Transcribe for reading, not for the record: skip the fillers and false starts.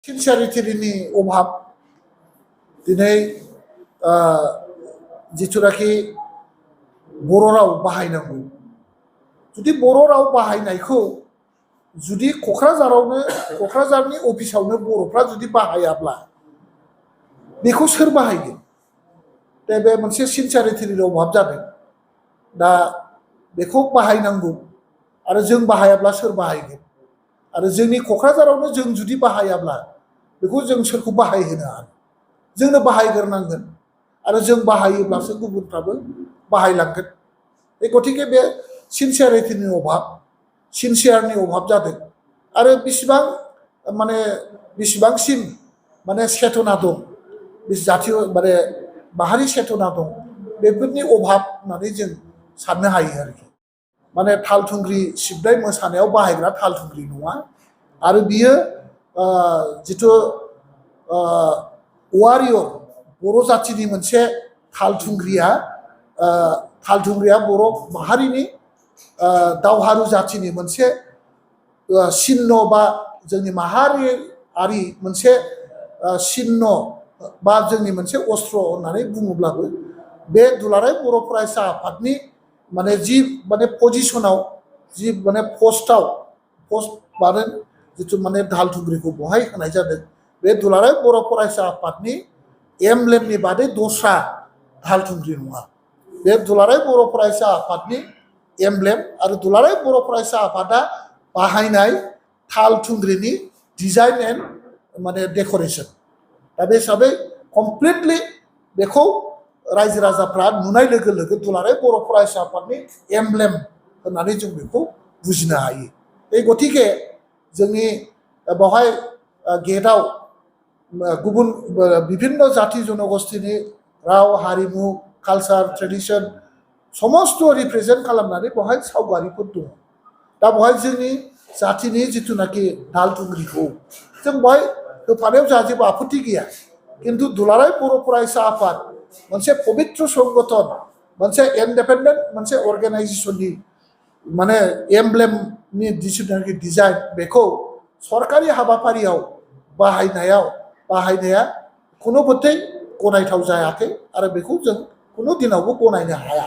सिनसियारिटिनि अभाब दिनै जिथुनाखि बर' राव बाहायनांगौ जुदि बर' राव बाहायनायखौ जुदि क'क्राझारनि अफिसावनो बर'फ्रा जुदि बाहायाब्ला बेखौ सोर बाहायगोन दा बे मोनसे सिनसियारिटिनि अभाब जादों दा बेखौ बाहायनांगौ आरो जों बाहायाब्ला सोर बाहायगोन आरो जोंनि क'क्राझारावनो जों जुदि बाहायाब्ला बेखौ जों सोरखौ बाहायहोनो हानो जोंनो बाहायग्रोनांगोन आरो जों बाहायोब्लासो गुबुनफ्राबो बाहायलांगोन गतिके बे सिनसियारिटिनि अभाब सिनसियारनि अभाब जादों आरो बेसेबांसिम चेतना दं बे जातीय माहारि चेतना दं बेफोरनि अभाब होननानै जों साननो हायो आरोखि थाल थुंग्रि सिबनाय मोसानायाव बाहायग्रा थाल थुंग्रि नङा आरो बियो जिथु वारियर बर' जातिनि मोनसे थाल थुंग्रिया बर' माहारिनि दावहारु जातिनि मोनसे चिन्ह बा जोंनि माहारियारि मोनसे चिन्ह बा जोंनि मोनसे अस्त्र होननानै बुङोब्लाबो बे दुलाराय बर' फरायसा आफादनि जि पजिशनाव जि पस्टआव जिथु दाहाल थुंग्रिखौ बहाय होनाय जादों बे दुलाराय बर' फरायसा आफादनि एमब्लेमनि बादै दस्रा दाहाल थुंग्रि नङा बे दुलाराय बर' फरायसा आफादनि एमब्लेम आरो दुलाराय बर' फरायसा आफादा बाहायनाय थाल थुंग्रिनि डिजाइन एन्ड डेक'रेसन दा बे हिसाबै कमप्लिटलि बेखौ रायजो राजाफ्रा नुनाय लोगो लोगो दुलाराय बर' फरायसा आफादनि एमब्लेम होननानै जों बेखौ बुजिनो हायो गतिके जोंनि बेवहाय गेटआव गुबुन विभिन्न जाति जनगोष्ठीनि राव हारिमु कालचार ट्रेडिशन समस्त रिप्रेजेन्ट खालामनानै बेवहाय सावगारिफोर दङ दा बेवहाय जोंनि जातिनि जिथुनाखि दाहाल थुंग्रिखौ जों बेवहाय होफानायाव जोंहा जेबो आपत्ति गैया किन्तु दुलाराय बर' फरायसा आफाद मोनसे पबित्र संगठन मोनसे इन्डिपेन्डेन्ट मोनसे अर्गेनाइजेसननि एमब्लेमनि जिथुनाखि डिजाइन बेखौ सरकारि हाबाफारियाव बाहायनाया खुनु मथे गनायथाव जायाखै आरो बेखौ जों खुनु दिनावबो गनायनो हाया।